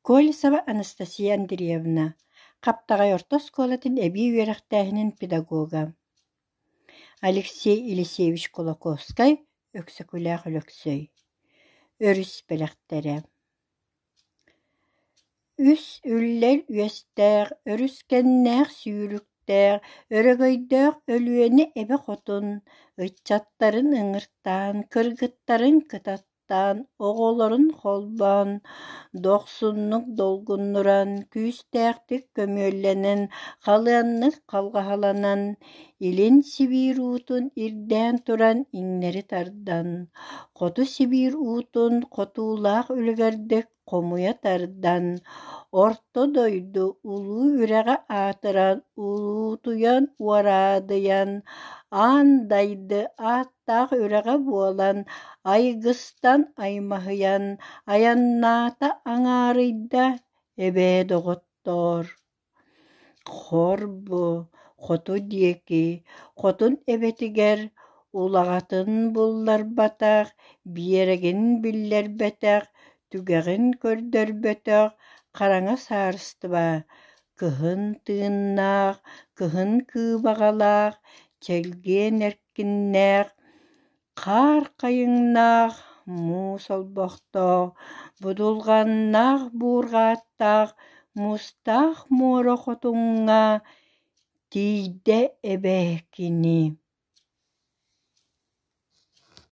Колесова Анастасия Андреевна, Хаптаҕай орто оскуолатын эбии үөрэхтээһинин педагога. Алексей Елисеевич Кулаковскай, Өксөкүлээх Өлөксөй. Өрүс бэлэхтэрэ Үс үллэр үөстээх, өрүскэннээх сүүрүктээх, өрөгөйдөөх Өлүөнэ эбэ хотун ыччаттарын ыҥыртаан, кыргыттарын кытаттаан, оҕолорун холбоон, дохсуннук долгуннуран, күүстээхтик көмүөллэнэн, халыаннык халҕаһаланан, Илин Сибиир уутун ирдээн туран иҥнэри тардан, Хоту Сибиир уутун хотуулаах үлүгэрдик хомуйа тардан, Орто дойду улуу үрэҕэ аатыран улуутуйан уораадыйан, аан дайды ааттаах үрэҕэ буолан, айгыстан аймаһыйан, айаннаата аҥаарыйда, эбээ доҕоттоор Хор бу хоту диэки, хотун эбэтигэр улаҕатын булларбатах, биэрэгин биллэрбэтэх, түгэҕин көрдөрбөтөх хараҥа саарыстыба кыһын тыыннаах, кыһын кыыбаҕалаах, чэлгиэн эркиннээх, Хаар хайыҥнаах, муус олбохтоох, будулҕаннаах буурҕааттаах, муустаах муора хотуҥҥа тиийдэ эбээ кини.